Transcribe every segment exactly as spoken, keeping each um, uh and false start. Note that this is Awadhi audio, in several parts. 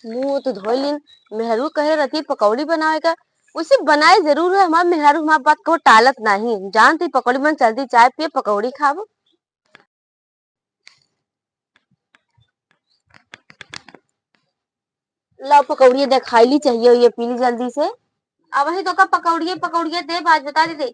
मुँह तो धोइ लीन, मेहरारू कहे रहती पकौड़ी बनावे का, उसे बनाए जरूर है। हमार मेहरारू हमार बात को टालत नाही, जानती पकौड़ी मन चलती, चाय पिए पकौड़ी खाबो। लाओ पकौड़िया देखाइली, चाहिए ये पीली जल्दी से। अबही तोका पकौड़िया, पकौड़िया देब, आज बता देते।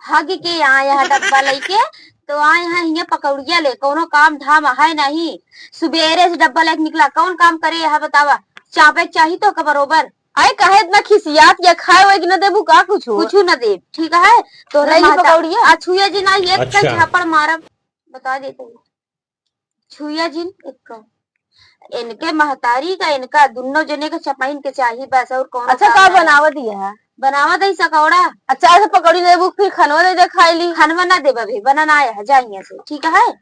हग के आए यहाँ डब्बा लइके, तो आए यहाँ हियाँ पकौड़िया ले, कौनो काम धाम है नहीं। सुबेरे से डब्बा लेके निकला, कौन काम करे यहाँ बतावा? चापे के चाही तोका बरोबर। अरे काहे इतना खिसियात या, खाए वाए के न देबू का कुछ? कुछ न देब, ठीक है? तोरे लइली महता-, पकौड़िया? आ छुए जी ना, एक अच्छा। झापड़ मारब, बता देते। छुइया जिन एक्को। इनके महतारी का, इनका दुन्नो जने के चपाइन के चाही बस, और कौनो अच्छा, काम का ना। बनावत ही है? बनावत ही सकौड़ा। अच्छा, ऐसे पकौड़ी देबू, फिर खनवा दे दे खाई ली। खनवा ना देबा भी, बना ना आया है, जा हियाँ से, ठीक है?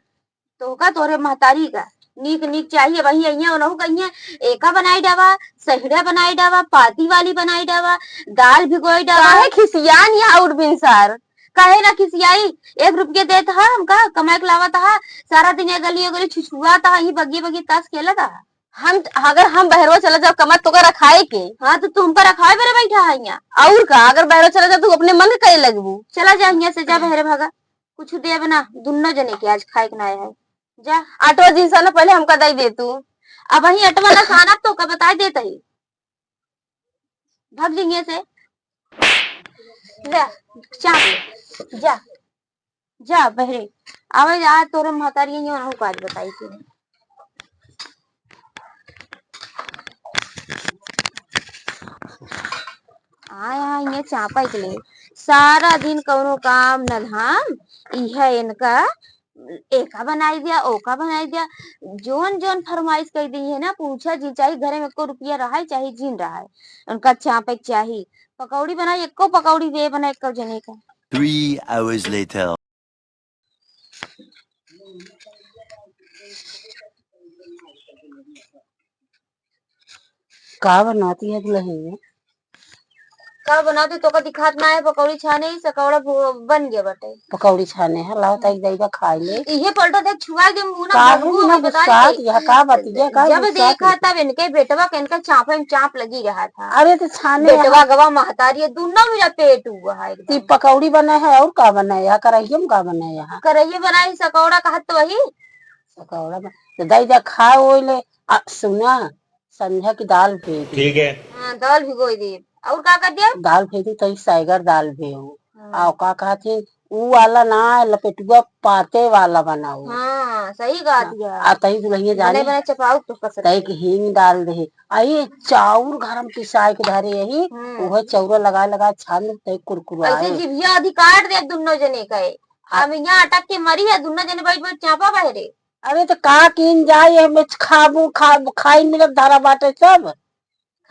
तो का तोरे महतारी का नीक नीक चाही, वही अइया, ओनहु कहिए, एका बनाई डावा, सहिड़ा बनाई डावा, पाती वाली बनाई डावा, दाल भिगोई डावा। काहे खिसियान या और बिनसार? काहे ना खिसियाई? एक रुपया देत हा हमका, कमाए के लावत हा, सारा दिन ये गली, ये गली छुछुआत हा, ही बगिए, बगिए ताश खेलत हा। हम, अगर हम बहरवा चला जाओ कमाए, तो का रखाए के? हाँ, तो तुमका रखाए बरे बैठा है यहाँ। और का, अगर बहरवा चला जाओ, तू अपने मन के करे लगबू। चला जा यहाँ से, जा बहरे भागा। कुछ देब ना, दुन्नो जने के आज खाए के ना है। जा। अटवा जिनसा ना पहले हमका दई दे तू। अबही अटवा ना सानब तो का बताई देत ही। भाग जइहे से। ले, चाप ले। जा। जा, बहरे। आवे जा, तोरे महतारी यहीं ओनहु काज बताई तू। आय, आय, ये चापा के ले। सारा दिन कौनो काम न धाम, इहे इनका एका बनाई दिया, ओका बनाई दिया, जोन जोन फरमाइश कई दी है ना, पूछा जी, चाहे घरे में एको रुपया रहा, चाहे जीन रहा, उनका चापे के चाही। पकौड़ी बनाई, एको पकौड़ी वे बना एको जने का। Three hours later. का बनाती है दुल्हनिया? का बनाती, तोका दिखात ना है, पकौड़ी छाने ही सकौड़ा भो-, बन गया बाटे। पकौड़ी छाने है, लाओ ताई दाई का खाई ले। इहे पलटो देख, छुआ के मुंह ना काहे भंगू ना है, बता गुस्सात दे। यह का बतिया, का जब गुस्सात देखा है? तब इनके बेटवा के इनका चापे में चाप लगी रहा था। अरे तो छाने बेटवा यहाँ गवा महतारी है, दोनों मेरा पेट हुआ है ती एकदम। पकौड़ी बना है और का बना है यहाँ? करहिया में का बना है यहाँ? करहिया बनाई सकौड़ा कहत तो वही। सकौड़ा बना, तो दाई दा खा ओई ले। आ, सुना, संझा की दाल भेज दे। ठीक है। हाँ, दाल भिगोई दे। और का कर दे? दाल भेज दे, तई सैगर दाल भेजू। हाँ। आ, का कहत ही, ऊ वाला ना, लपेटुआ पाते वाला बनाऊ। हाँ, सही कहा हाँ, दिया। आ, तई दुल्हनिया बने जाने, बने चपाऊ तो कर सकते। तई के हींग डाल दे। आ, ये चाउर घर में पिसाए के धरे यही, हम्म। उहे चौरा लगा लगा छान दे, तई कुरकुराए। ऐसे जिभिया अधिकार दे दुन्नो जने का है। आ, हम यहाँ अटक के मरी है, दुन्नो जने बैठ बैठ चापा बहरे। अरे तो का कीन जाए, एहमे खाबू, खा-, खाइन मिलत धरा बाटे सब।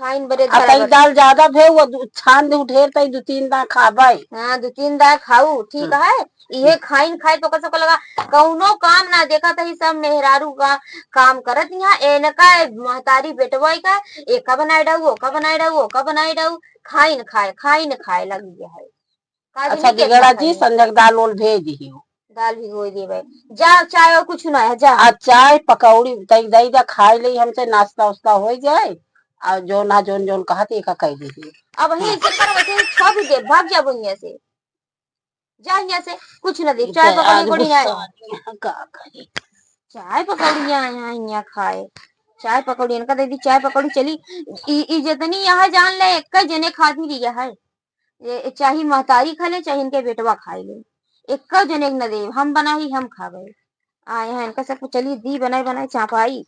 खाइन बरे आ धरा तई बाटे। दाल ज्यादा भे, वो दु-, छान दे ढेर, तई दू तीन दाना खाबे। हाँ, दू तीन दाना खाऊ, ठीक हम्म। है। इहे हम्म। खाइन खाए तो कसो लगा, कौनो काम ना देखा तही सब मेहरारू का काम करत यहाँ, एनका महतारी बेटवा का, एका बनाए डाऊ, ओका बनाए डाऊ, ओका बनाए डाऊ, खाइन खाए, खाइन खाए लगी है। काजू अच्छा, नहीं केतना बिगड़ा जी, खाई है। संझा के दाल ओल भेज दिहियो। दाल भिगोई देबे। जा, चाय और कुछ ना है, जा। आ चाय, पकौड़ी, तई दई दा खाई ले, हमसे नाश्ता उस्ता हो जाए। आ जो ना जोन जोन कहा, ते का कह दीजिए। अब ही ऐसे कर, वैसे ही छो भी दे, भाग जा यहाँ से। जा यहाँ से, कुछ ना दे, चाय पकौड़ी आज पकौड़ी ना है। गुस्सा आ गया, का करी? चाय पकौड़ी यहाँ, यहाँ, यहाँ खाए। चाय पकौड़ी, इनका दे दी, चाय पकौड़ी चली। ई, ई जितनी यहाँ जान ले, एक जने खाती रही है। ये चाहे महतारी खा ले, चाहे इनके बेटवा खाई ले, एक्को जने के न देब, हम बनाई, हम खाबे। आ, यहाँ इनका सबको चली दी बनाई, बनाई चापाई।